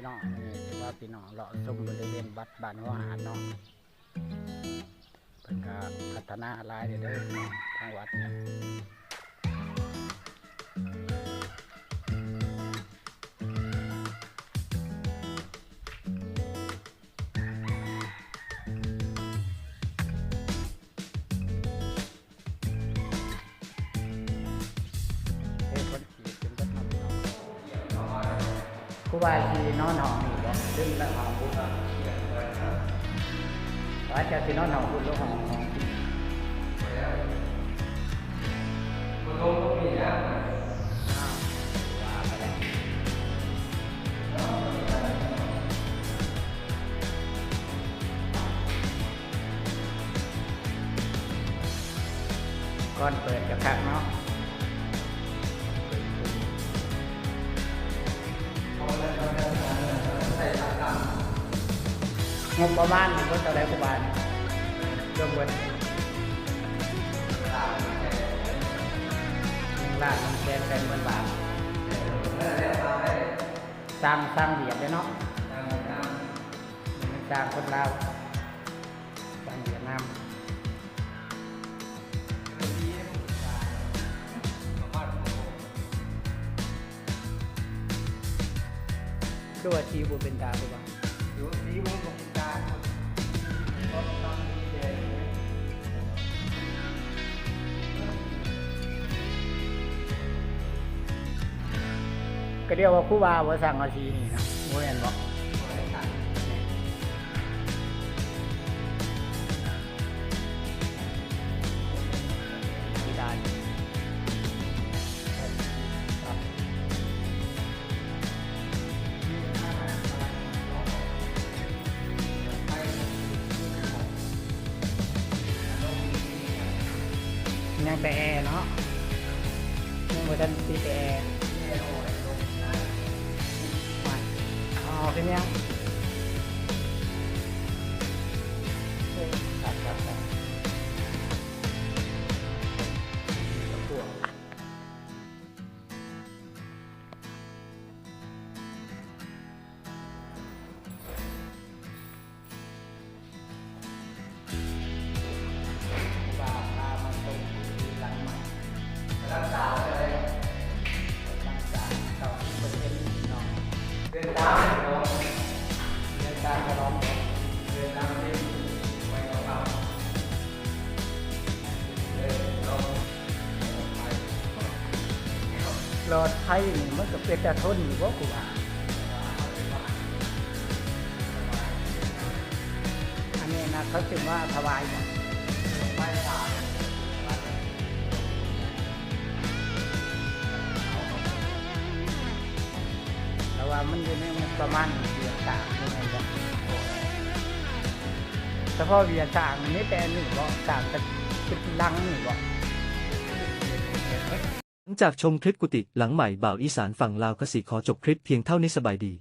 ເນາະ ນີ້ຊິພາພີ່ນ້ອງເລາະຊົມບໍລິເວນວັດບ້ານຫົວຫາດເນາະ ເພິ່ນກະພັດທະນາຫຼາຍເດີເນາະ ທາງວັດນີ້. ເອີ ເພິ່ນຂີດເປັນເບິດເນາະ ພີ່ນ້ອງ. ຄູບາຊິນອນຫ້ອງນີ້ບໍ? ເຊິ່ງລະຫ້ອງພຸ້ນ ວ່າເຈົ້າຊິນອນຫ້ອງພຸ້ນ ຫຼືຫ້ອງ ຫ້ອງ ກ່ອນເປີດກະຄັກເນາະ ງົບປະມານເບິດເທົ່າໃດຄູບາ ລວມເບິດ ໜຶ່ງລ້ານໜຶ່ງແສນແປດໝື່ນບາດ. ຊ່າງ ຊ່າງຫວຽດເດ້ເນາະ ແມ່ນຊ່າງຄົນລາວ ຊ່າງຫວຽດນາມ. ຄືວ່າສີບໍ່ເປັນຕາຄືວ່າ ກະດຽວວ່າຄູບາບໍ່ສັ່ງເອົາສີນີ້ນະ ບໍ່ແມ່ນບໍ? ຍັງແຕ່ແອເນາະ ຍັງບໍ່ທັນຕິດແອ. ອໍ ເປັນຫຍັງ? ຄັກໆ. ວ່າພາມາຊົມທີ່ຫຼັງໃໝ່ ຫຼັງເກົ່າເທົ່າໃດ? ຫຼັງເກົ່າເກົ້າສິບເປີເຊັນເນາະ. ເຮືອນຊານກະລອງ ເຮືອນຊານກະລອງ ເຮືອນຊານເປັນໄວ້ເກົ່າໆ. ຫຼອດໄຟນີ້ມັນກະເປັນຕາທົນຢູ່ບໍ່ຄູບາ? ອັນນີ້ນະ ເຂົາຊິມາຖວາຍບໍ່? ແຕ່ວ່າມັນຢູ່ໃນງົບປະມານວຽງສາງ ບໍ່ແມ່ນບໍ່? ສະເພາະວຽງສາງມີແຕ່ອັນນີ້ບໍ່? ສ້າງແຕ່ຈຸດຫຼັງນີ້ບໍ່? ຫຼັງຈາກຊົມຄລິບກຸຕິຫຼັງໃໝ່ບ່າວອີສານຝັ່ງລາວ ກະຊິຂໍຈົບຄລິບພຽງເທົ່ານີ້. ສະບາຍດີ.